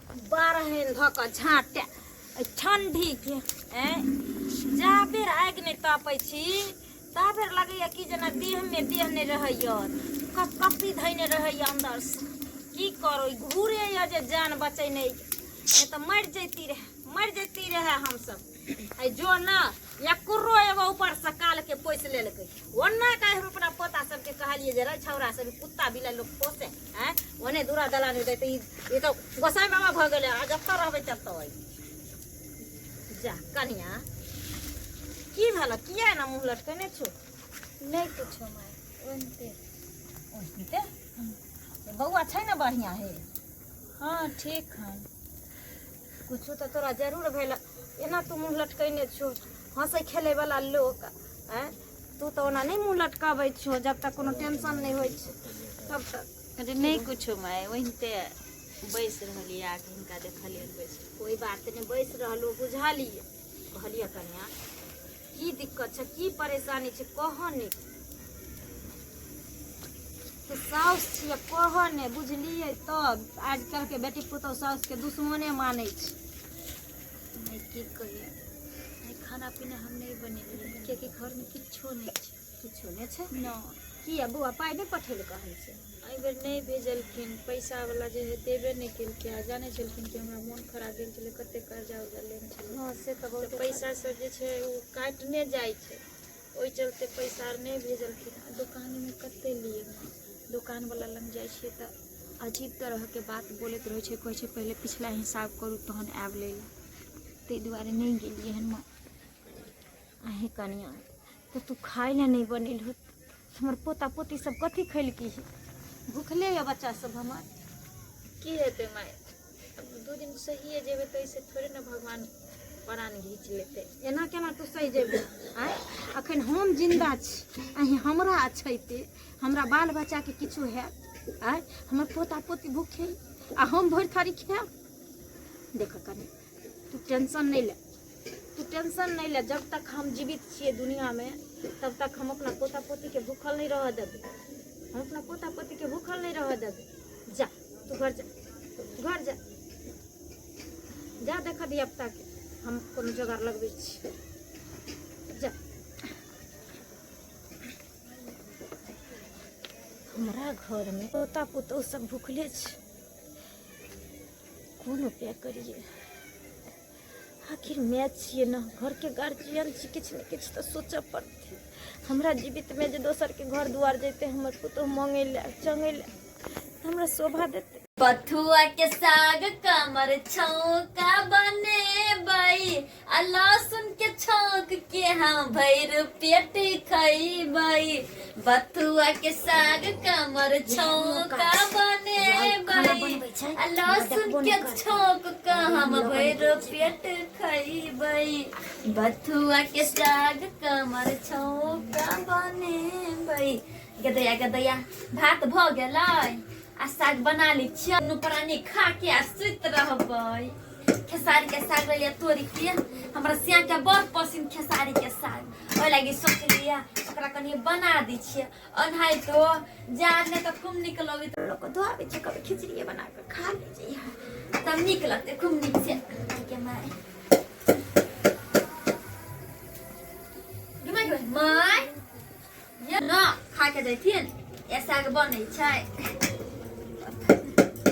बारहन धऽ कऽ झाँटे ठण्डीके आँय। जा बेर आगि नहि तापै छी ता बेर लगैया कि जेना देहमे देह नहि रहैया, कपकपी धैने रहैया अन्दरसँ। की करू, ई घूरे यऽ जे जान बचेने, नहि तऽ मरि जैती रहे, मरि जैती रहे हमसब। आ जो न एकरो एगो ऊपरसँ कालके पोसि लेलकै। ओना कऽ हम अपना पोता सबके कहलियै जे रे छौड़ा सब, कुत्ता बिलाइ लोक पोसे आँय, ओने दूरा दलानी दै, तऽ ई तऽ गोसाइ बाबा भऽ गेलै आ जतऽ रहबै ततऽ अइ। जा कनिया, की भेल? किया एना मुँह लटकेने छौ? नहि कुछो माय, ओनते। ओनते? बौआ छै ने बढ़िआँ हे? हाँ ठीक है। कुछो तऽ तोरा जरूर भेल, एना तू मुँह लटकेने छौ। हँसै खेलैवला लोक आँय, तू तऽ ओना नहि मुँह लटकाबै छौ जब तक कोनो टेंशन नहि होइ छै तब तक। अरे नहि कुछो माय, ओहिते बैस रहलियै आके हिनका देखलियै बैस। कोइ बात नहि, बैस रहलहुँ बुझलियै। कहलियै कनिया, की दिक्कत छै, की परेशानी छै, कह ने। तऽ साउस छियै, कह ने। बुझलियै तब आजकलके बेटी पुतहु साउसके दुश्मने मानै छै। नहि की कहियै, खाना पीना हम नहि बनेलियै कियाकि घरमे किछो नहि छै। किछो नहि छै? नहि। किया बौआ, पाइ नहि पठेलकै हन से? एहिबेर नहि भेजलखिन। पैसावला जे है देबे नहि केलकै आ जानै छलखिन कि हमरा मोन खराब भेल छलै, कते कर्जा उर्जा लेने छलै। हँ से तऽ तऽ बहुत पैसा सब जे छै ओ काटने जाइ छै, ओहि चलते पैसा आर नहि भेजलखिन। आ दोकानमे कते लिए माँ, दोकानवला लग जाइ छियै तऽ अजीब तरहके बात बोलैत रहै छै, कहै छै पहिले पिछला हिसाब करू तहन आयब लै लए। ताहि दुआरे नहि गेलियै हन माँ। अहे कनिया, तऽ तू खाय लए नहि बनेलहु, हमर पोता पोती सब कथी खेलकी? भूखले यऽ बच्चा सब हमर। की हेतै माय, आब 2 दिन सहिए जेबै तऽ एहिसँ थोड़े ने भगवान प्राण घीच लेतै। एना केना तू सहि जेबै आँय? अखन हम जिन्दा छी, अहीं हमरा अछैते हमरा बाल बच्चाके किछु हैत आँय? हमर पोता पोती भूखे आ हम भरि थारी खायब? देख कनि, तू टेंशन नहि ले, तू टेंशन नहि ले। जब तक हम जीवित छियै दुनियामे तब तक हम अपना पोता पोतीके भूखल नहि रहऽ देबै, हम अपना पोता पोतीके भूखल नहि रहऽ देबै। जा तू घर जा, घर जा, जा देख धियापुताके, हम कोनो जोगाड़ लगबै छी, जा। हमरा घरमे पोता पुतहु सब भूखले छै, कोन उपाय करिए? आखिर माय छियै ने, घरके गार्जियन छी, किछु ने किछु तऽ सोचऽ पड़तै। हमरा जीवितमे जे दोसरके घर दुआर जेतै हमर पुतहु मङ्गै लए चङ्गै लए, हमरा शोभा देतै? बथुआ के साग कमर छौंका बनेबै आ लहसुन के छौंक के हम भरि पेट खैबै। बथुआ के साग कमर छौंका बनेबै आ लहसुन के छौंक के हम भरि पेट खैबै। बथुआ के साग कमर छौंका बनेबै। गदैया गदैया, भात भऽ गेलै आ साग बना लै छियै, दुनू प्राणी खा के आ सुति रहबै। खेसारी के साग लेलियै तोड़ि के, हमरा सिया के बड़ पसिन खेसारी के साग, ओहि लागी सोचलियै ओकरा कनि बना दै छियै। ओनाहितो जाड़ नहि तऽ खूब नीक लगैत। लोक धोआबै छै, कभी खिचड़िए बना कऽ खा लै छै। तब नीक लगतै खूब नीक से। के my गे, my गे, my ये न खा के जैथिन, ए साग बनै छै।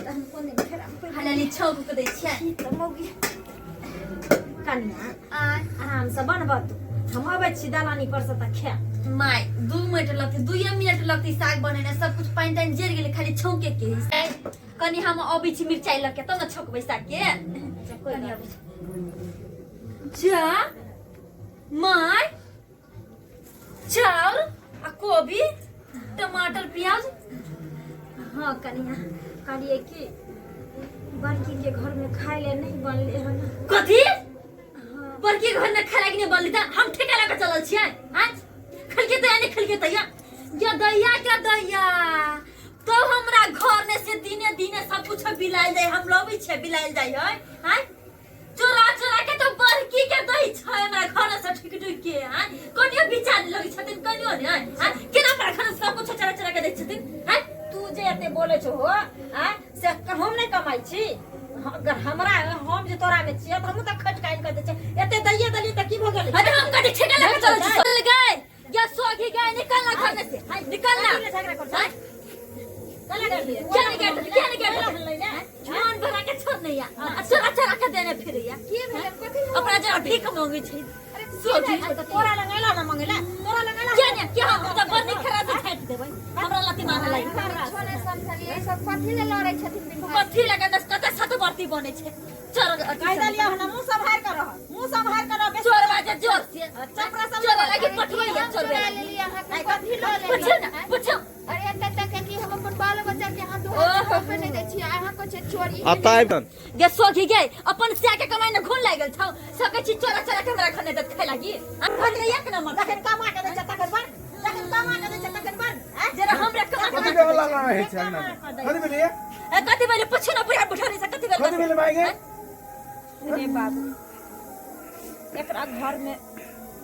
तऽ हम कोन दिन फेर हम खाली छौंक के दै छियै। छी तऽ मौगी। कनिया, आय? आरामसँ बनबऽ तू, हम अबै छी दलानी पर से तऽ खायब। My, 2 minute लगतै, 2 मिनट लगतै साग बनेने। सब कुछ पानि तानि जरि गेलै, खाली छौंके के है। कनि हम अबै छी मिरचाइ लऽ के, तब ने छौंकबै साग के। कोइ कनि बात अबै छी। जा my, चाउर आ कोबी टमाटर प्याज। हाँ कनिया, कहलियै कि बड़की के घर में खाय ले नहीं बनले हन। कथी? हाँ। बड़की घर में खाय लागी नहीं बनली त हम ठेका लगा चलल छियै? आँय, खलके तैया नहीं खलके तैया या दैया के दैया तो हमरा घर में से दिने दिने सब कुछ बिलायल जाय, हम लबै छियै बिलायल जाय है। आँय, चोरा चोरा के तो बड़की के दै छै हमरा घर से ठुक ठुक के। आँय, कनियो विचार लगै छथिन कनियो ने? आँय, केना हमरा घर से सब कुछ चोरा चोरा के दै छथिन? आँय, तू जे एते बोले छो हो, आँय, से हम नहीं कमाई छी? अगर हमरा हम जे तोरा में छियै तऽ हमहूँ तऽ खटि कऽ आनि कऽ दै छियै। एते दैये देलियै तऽ की भऽ गेलै? अरे हम कथी ठेका लऽ के चलै छी? चल गए या सोगी गए, निकल ना घर में से, निकल ना। कथी लए झगड़ा करै छै? कला करलियै? क्या नहीं करते, क्या नहीं करते? मन भरा के छोड़ नहीं या चोरा चोरा के देने फिर या की भेलै? कथी अपना जरा भीख मांगे छै सोगी। तऽ तोरा लग अयला ना मंगेला, तोरा लग अयला। क्या नहीं क्या? हम तऽ बड़ खरा से छाटि देबै, हमरा लती मारे लागि। किछो नहि समझलियै, ई सब कथी लए लड़ै छथिन बिन भाई? कथी लगे दस कते सतवर्ती बनै छै चोर। कहि देलियै हन, मुँह सम्हारि कऽ रह, मुँह सम्हारि कऽ रह। चोर बाजे जोर से चपरा सब चोर लागि पठबै या हम चोर चोरा लेलियै अहाँके? कथी लऽ पूछो लेलियै? ना, पूछो। अरे एते तक कि हम अपन बाल बच्चा के अहाँ दुआर पे नहि दै छियै, अहाँ कहै छियै चोरी। आता आबि गे सोखी गे, अपन सिया के कमाई ने घुन लागल छौ, सकै छी चोरा चोरा के हमरा खने दत खाय लागी। अखन एक नंबर जखन कमा के दै छै तखन बन, जखन कमा के दै छै तखन बन। आँय? जरा हमरा कमा कथी के भेल लाला रहै छै अंगना में? कथी भेलै? ए कथी भेलै पूछो ना बुढ़ा बुढ़ारी से, कथी भेल? कथी भेलै माय गे? रे बाबू, एकरा घर में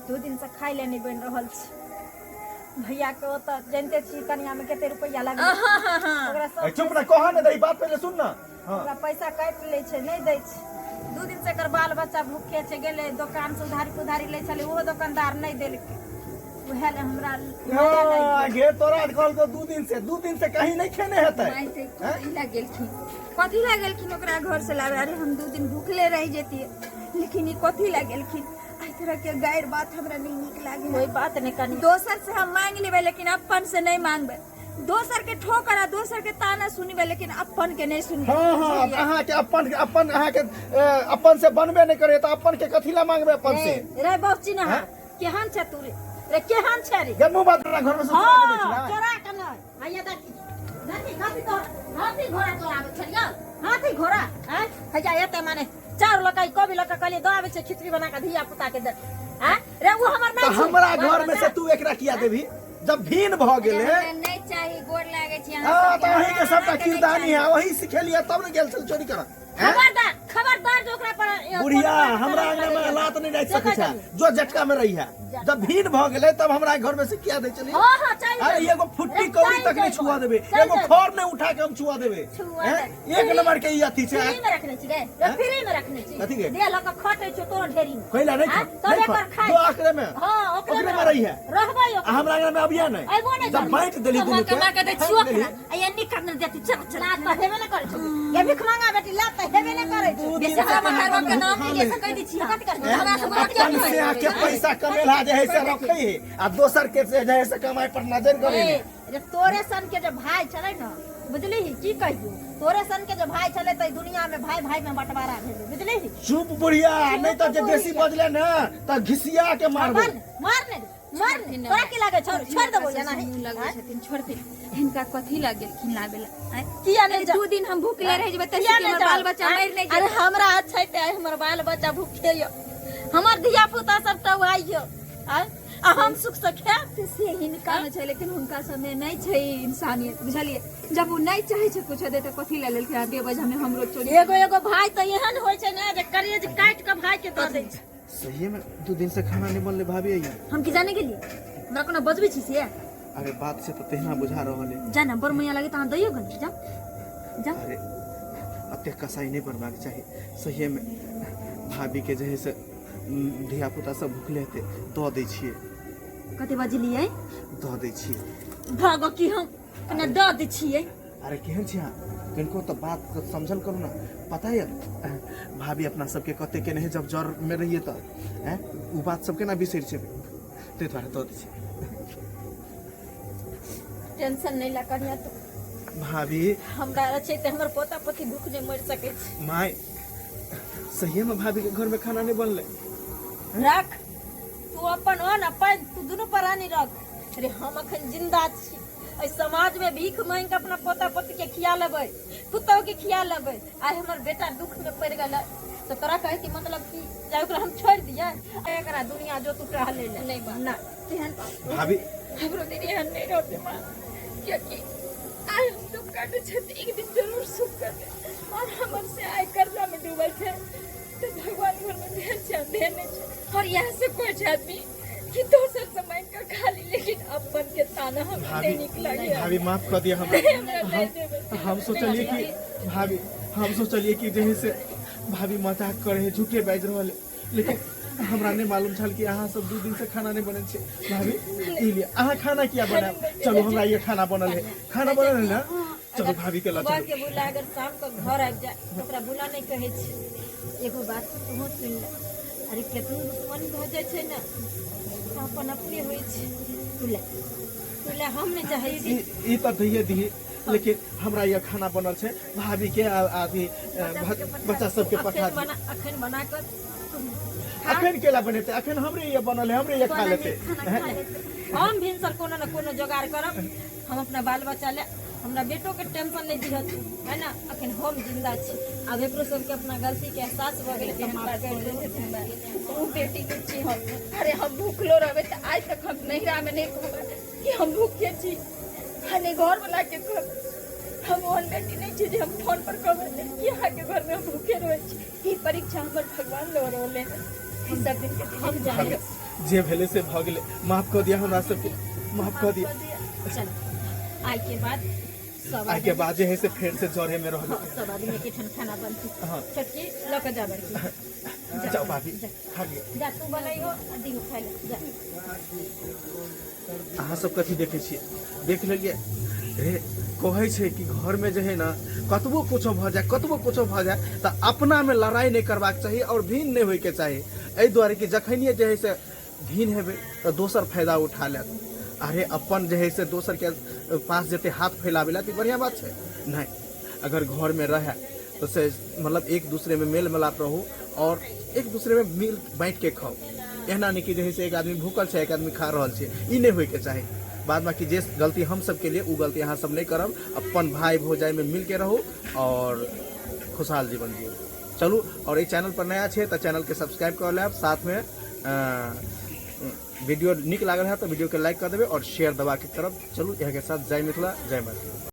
2 दिन से खाय ले नहीं बनि रहल छै। भैया के ओतऽ जानिते छी कनिया में कते रुपैया लागल, ओकरा सब ए, चुप ना, कह ना दही बात, पहिले सुन ना। हाँ, ओकरा पैसा काटि लै छै, नहि दै छै। 2 दिन से एकर बाल बच्चा भूखे छै। गेलै दोकान से उधारी पुधारी लै छलै, ओहो दोकानदार नहि देलकै। उएह ले हमरा माया लागि हाँ, गेल। घे तोरा कहलको 2 दिन से, 2 दिन से कहीं नहीं खेने हेतै। माय से कथी लए गेलखिन, कथी लए गेलखिन ओकरा घर से लाबे? अरे हम 2 दिन भूखले रहि जैतियै, लेकिन ई कथी लए गेलखिन? एहि तरह के गैर बात हमरा नहीं नीक लागे। कोई बात नहीं कनी, दोसर से हम मांग लेबै लेकिन अपन से नहीं मांगबै। दोसर के ठोकर आ दोसर के ताना सुनबै लेकिन अपन के नहीं सुनबै। हाँ हाँ, अहाँ के अपन अपन अहाँ के अपन से बनबे नहीं करे तऽ अपन के कथी ला मांगबे अपन से? ए, रे बहुत चिन्ह हाँ? केहन छै तू रे? रे केहन छै रे? गे मुँह बात, तोरा घर में से चोरा के दै हाँ, छलै? चोरा के नहि। हैया देखी देखी, हाथी तोरा हाथी घोड़ा चोराबै छलियौ, हाथी घोड़ा। आँय, हैया एते माने चाउर लऽ कऽ कोबी लऽ कऽ कहलियै दऽ आबै छै, खिचड़ी बना कऽ धिया पुता के दे। आँय रे, ओ हमर तऽ नहि छै। हमरा घर में से तू एकरा किया देबही जब भीन भऽ गेलै? हमरा नहीं चाही, गोर लागे छी अहाँ हाँ, सबके। तऽ अहीं के सबटा अहाँके नहि किरदानी चाही। है, वही सिखेलियै तब ने गेल छल चोरी करऽ। खबरदार, खबरदार जो ओकरा पर बुढ़िया, कोनो हमरा अंगना में लात नहीं राखि सकै छै, से जो झटका में रही है। जब भीड़ भऽ गेलै तब हमरा घर में से किया दै छलियै? हाँ हाँ, चलि अरे जेबै। एगो फुट्टी रे, कौड़ी चलि तक नहीं जेबै। छुआ देबै, चलि एगो जेबै। खर नहीं उठा के हम छुआ देबै। छुआ हैं? देबै। एक नंबर के ई अथी छै। फ्री में रखने छी रे, रे फ्री में रखने छी। कथी के? दे लऽ कऽ खटै छौ तोरो ढेरी में। कैला नहीं हाँ? खा, तब नहीं एकर खा। खाइ। जो आखरे में हाँ, ओकरे ओकरे में रही है। रहबै आ ओकरे। हमरा अंगना में अबिया नहीं। अयबो नहि जब करबै। बाँटि देली दुनू के, कमा के दै बाँटि छियो देली। खाना आ ये निकल नहीं देती, चल चल। लात तऽ हेबे नहि करै छौ। ये भिख मांगा बेटी, लात तऽ हेबे नहि करै छौ। दू दिन बेसी हमरा से मकार बाप के नाम खा नहीं ले ले। सकै दै छी। कथी करबै? हमरा से बड़ा अपन से आके पैसा कमेला जे है से रखै है आ दोसर के से जे है से कमाई पर नजर करे। ए, रे तोरे सन के जे भाई छलै ने, बुझलिही? की कहियौ, तोरे सन के जे भाई छलै तऽ दुनिया में भाई भाई में बंटवारा भेलै, बुझलिही? चुप बुढ़िया, नहीं तो जे बेसी बजले ने तऽ घिसिया के मारबो। मार मार ने, मार ने। तोरा की लागै छौ? छोड़ देबो से एना ही। मुँह लगबै छथिन, छोड़थिन। हिनका कथी लए गेलखिन लाबे लए? आँय? किया नहि जा 2 दिन हम भूखले रहि जेबै तऽ किया नहि हमर जाउ? बाल बच्चा मरि नहि अरे जेतै? हमरा छै तऽ आइ हमर बाल बच्चा भूखे यऽ, हमर धिया पुता सब टौआइ यऽ, आँय? आ हम सुख से खायब? तऽ से हिनका मे छै लेकिन हुनका सबमे नहि छै ई इंसानियत, बुझलियै? जब ओ नहि चाहै छै कुछो दे तऽ कथी लए लेलखिन? आ बेवजह मे हमरो चोरी। एगो एगो भाई तऽ एहन होइ छै ने जे करेज काटि कऽ भाई के दऽ दै छै। सही में 2 दिन से खाना नहीं बनले भाभी अइया। हम की जाने गेलियै, हमरा कोनो बजबै छी से? अरे बात से तो तेहना बुझा रहल है। जा ना, बड़ मैया लगे तहाँ दैयो गने, जा जा। अरे अतेक कसाई नहीं बनबाक चाही। सही में भाभी के जे है से धिया पुता सब भूखले हेतै, दऽ दै छियै। कते बजलियै? दऽ दै छियै। भागो की हम कने दऽ दै छियै। अरे केहन छी अहाँ? किनको तऽ बात के समझल करू ना। पता यऽ भाभी अपना सबके कते केने है जब जर में रहिए तऽ? हैं, उ बात सब केना बिसरि जेबै? ताहि दुआरे दऽ दै छियै। टेंशन नहि लऽ कनिया तू। भाभी, हमरा छै तऽ हमर पोता पोती भूख नहि मरि सकै छै। माय, सहिए में भाभी के घर में खाना नहीं बनले? रख तू अपन ओ न पानि, तू दुनू प्राणी रख। अरे हम अखन जिंदा छी, एहि समाज में भीख मांगि के अपना पोता पोती के खिया लेबै, पुतहु के खिया लेबै। आइ हमर बेटा दुख में पड़ि गेलै तऽ तोरा कहै के मतलब की जे ओकरा हम छोड़ि दियै? एकरा दुनिया जो तू टहलै ले नहि बा। ना। तेहन भाभी, हमरो दिन एहन नहि रहतै माँ, कियाकि आइ हम दुख काटै छै तऽ एक दिन जरूर सुख करबै। और हमर से आइ कर्जा में डूबल छै तऽ भगवान घर में भेल छै, अंधेर नहि छै। और इएह से कोइ छै आदमी कि दोसर से मांगि कऽ खा ली लेकिन अपन के ताना हमरा भाभी, नहि नीक लागैया। भाभी, माफ कर दिया हमरा। हमरा नहि देबै। हम सोचलिए कि भाभी हम सोचलिए कि जे है से भाभी मजाक करे है, झूठे बाजि रहल है, लेकिन हमरा नहीं मालूम छल कि अहाँ सब 2 दिन से खाना नहीं बनल छै। भाभी ई लिए अहाँ खाना किया बनायब, चलू हमरा ये खाना बनल है, खाना बनल है ना, चलू भाभी के लऽ सुबह चलू। के बुला अगर शाम के घर आबि जाए तऽ ओकरा बुला नहि कहै छै। एगो बात तोहूँ सुनि ले, अरे केतनो दुश्मनी भऽ जाइ छै ने तऽ अपन अपने होइ छै। तू ले, तू ले, हम नहि चाहै छी। ई तऽ दैये दिही, लेकिन हमरा ये खाना बनल छै भाभी के आदि बच्चा सबके पठा अखन दी। बना, अखन बना कऽ अखन केला बनेतै, अखन हमरे ये बनल है, हमरे ये खा लेतै। हम भिनसर कोनो न कोनो जोगाड़ करब, हम अपना बाल बच्चा ले, हमरा बेटो के टेंशन नहीं दिहत है ना। अखन हम जिंदा छी, आब एकरो सबके अपना गलती के एहसास भऽ गेलै तऽ माफ कर देबै। ओ बेटी के छी हम, अरे हम भूखलो रहबै तऽ आइ तक हम नैहरा में नहीं कहबै कि हम भूखे छी, आ नहि घर वाला के कहबै। हम ओहन बेटी नहीं छी जे हम फोन पर कहबै कि अहाँके घर में हम भूखे रहै छी। ई परीक्षा हमर भगवान लऽ रहल है, ई सब दिन के हम जाने जे भेलै से भऽ गेलै, माफ कऽ दिअ हमरा सबके, माफ कऽ दिअ। चल आइ के बाद सब आइ के बाद जे है से फेर से जरे में रहबै। हाँ, सब आदमी एकेठाम खाना बनतै। हाँ। छोटकी लऽ कऽ जा, बड़की जाओ भाभी खा लिअ। जा, तू बनैहो आ दिहो खाइ लए जा। अहाँ सब कथी देखै छियै, देख लेलियै रे। कहै छै कि घरमे जे है ने कतबो कुछो भऽ जाय, कतबो कुछो भऽ जाय तऽ अपनामे लड़ाइ नहि करबाक चाही आओर भिन्न नहि होइके चाही। एहि दुआरे कि जखनिए जे है से भिन्न हेबै तऽ दोसर फायदा उठा लेत। अरे अपन जे है से दोसरके पास जेतै हाथ फैलाबै लए तऽ बढ़िआँ बात छै नहि। अगर घरमे रहए तऽ से मतलब एक दूसरेमे मेल मिलाप रहू आओर एक दूसरेमे मिल बाँटिके खाउ। एना नहि कि जे है से एक आदमी भूखल छै एक आदमी खा रहल छै, ई नहि होइके चाही। बाद बाकी जे गलती हम सब के लिए ओ गलती अहाँ सब नहि करब। अपन भाई भौजाइमे मिलके रहू आओर खुशहाल जीवन जियू। चलू, और एहि चैनल पर नया छै तऽ चैनल के सब्सक्राइब कर लेब, साथमे वीडियो नीक लागल है तऽ वीडियो के लाइक कर देबै और शेयर दबा के करब। चलू, इएह के साथ जय मिथिला, जय मैथिली।